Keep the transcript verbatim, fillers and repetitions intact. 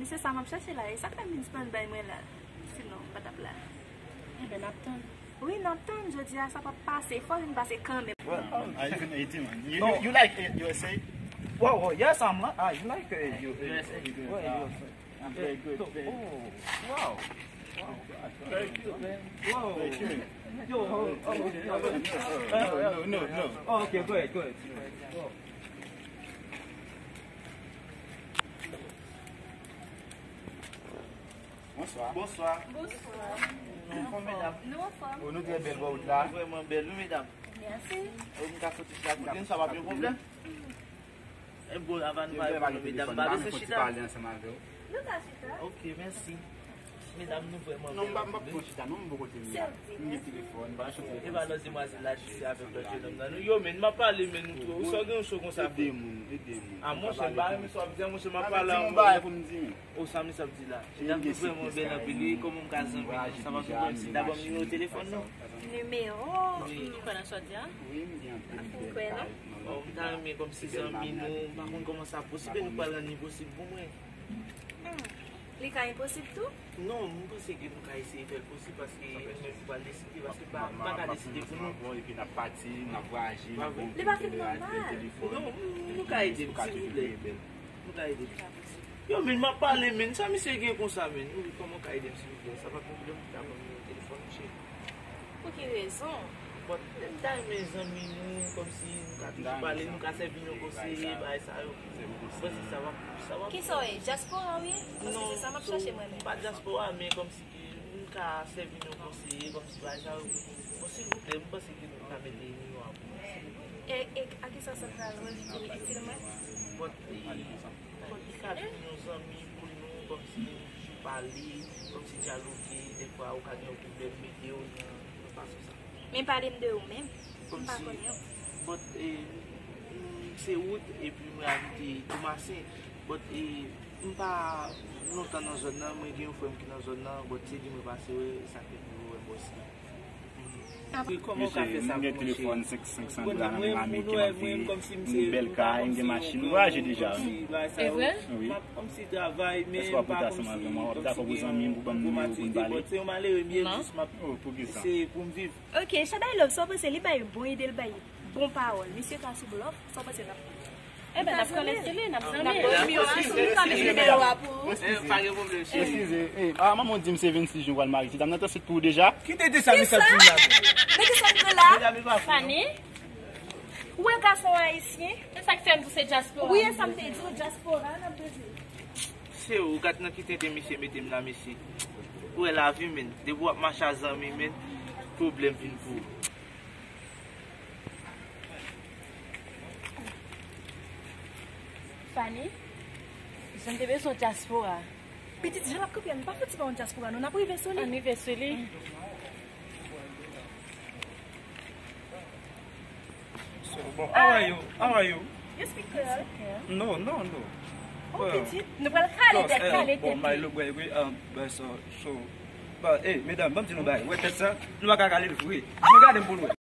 Se sa m ap chache la, e sa k fè m vin spann bay mwen la. Sinon, m pa t ap la. Enben, n ap tann. Wi, n ap tann. Jodi a, sa p ap pase. Fò l vin pase kanmenm. Well, um, are you from eighteen, man? You, you, you like U S A? Wow, wow, yes, I'm, ah, you like uh, U- U S A? Well, U S A. I'm very good. So, very, oh, wow. Wow. Very good, man. Wow. Very good. Yo, oh, oh, oh, no, no, no, no. Oh, okay, go ahead, go ahead. Go. Bonswa. Bonswa. Bonswa. Nou anfòm, medam? Nou anfòm. Oh, nou trè bèl bò wout la. Vrèman bèl, wi, medam. Mèsi. Ou m ka soti sila kote n sa pa gen pwoblèm. E bon, avan nou pale pwoblèm, medam, pa bezwen chita. Nou ka chita. Ok, mèsi. Medam, nou vrèman Non, m pa m pa bèl. pran chita, non, m bò kote m Se la. l di. M gen telefòn, m pa chita. E pa lòt demwazèl la jis se avèk lòt jenòm nan. Nou yo, men, m ap pale, men nou twò. Ou sa gen yon cho konsa pou nou. Ede m. A, monchè, m pa renmen sa w ap di a, monchè, m ap Pale pale a yon ou. Bagay pou m di, men. O sa misye ap di la. Medam, nou vrèman bèl anpil, wi, kòman m ka zanmi nou? Sa pa gen pwoblèm si dabò m nimewo telefòn nou. Nimewo. Wi. Ou kwè nan sa w di a? Wi, m gen anpil Ou bèl kwè, non? kay. Bon, m ta renmen kòmsi zanmi nou, m pa konn kòman sa posib, e nou pral rann li posib pou mwen. Hmm. Li ka enposib tou? Non, m panse ke nou ka eseye fè l posib paske nou menm nou pral deside, paske m pa, m pa ka deside pou nou. Bon, epi n ap pati, n ap vwayaje, n ap Wi. Li pa fin nòmal. Non, nou ka ede m, silvouplè. Nou ka ede m. Yo, men m ap pale, men sa misye gen konsa, men. Wi, kòman w ka ede m, silvouplè? Sa pa pwoblèm, ta ban m nimewo telefòn, monchè. Pou ki rezon? Bon, m ta renmen zanmi nou, kòmsi nou ka toujou pale, nou ka sèvi nou konseye, bagay sa yo. Mwen se sa w ap, sa w ap. Kisa w ye? Dyaspora w ye? Paske se sa m ap chache mwen menm. Pa dyaspora, men kòmsi ke nou ka sèvi nou konseye, kòmsi bagay sa yo. Bon, silvouplè, m panse ke nou ka mete nimewo a pou mwen. E, e a kisa sa pral rele itil mwen? Bon, e, bon, li ka vin yon zanmi pou nou, kòmsi nou toujou pale, kòmsi dyaloge, dèfwa ou ka gen yon pwoblèm, m ede w nan, nan fason sa. Men pale m de ou menm. M pa konnen w. But, eh, m se Wood, epi mwen abite Tomasen. But, eh, m pa lontan nan zòn nan, mwen gen yon frè m ki nan zòn nan, but se li mwen pase wè, e sa k fè m vin wè m osi. Kòman w ka fè sa pou mwen, cheri? Bon, mwen, mwen, mwen, mwen, kòmsi m se, m gen yon kòmsi yon bagay sa yo, kòmsi bagay sa yo. M ap kòmsi travay, men m pa kòmsi gen yon gwo malere m ye, jis m ap eseye pou m viv. Ok, Shaday Love, sa w panse? Li bay bon ide, li bay bon pawòl. Misye ka sou blòf, sa w panse n ap fè? Enben, n ap kole sou li, n ap zanmi. N ap zanmi, w ap sou li, sa m di nimewo a pou ou. Eh, pa gen pwoblèm, cheri. Eskize, eh, ah, manman w di m se vennsis jen w pral marye. Ti dam nan te ansent pou ou deja? Ki te di sa, misye ap di la? Men ki sa m di la? Medam, e pa fou, non? Fanny, ou wè gason ayisyen? Se sa k fè m di w se dyaspora. Wi, e sa m te di w, dyaspora, n ap bezwen. Se ou, gad nan ki tenten misye mete m la, mesye. Ou wè lavi, men. Depi w ap mache a zanmi, men, pwoblèm vin pou ou. Fanny, jan m te bezwen w dyaspora. Pitit, jan l ap kanpe a, nou pa fouti pa yon dyaspora, non, n ap rive sou li. Ann rive sou li. So, bon, how are you? How are you? You speak Creole? No, no, no. Oh, pitit, nou pral kale tèt, kale Bon, tèt. my look, wait, wait, um, but so, so, but, hey, medam, ban m di nou bagay. Wè tèt sa, nou pa ka kale l vre. Men gade m pou nou wè.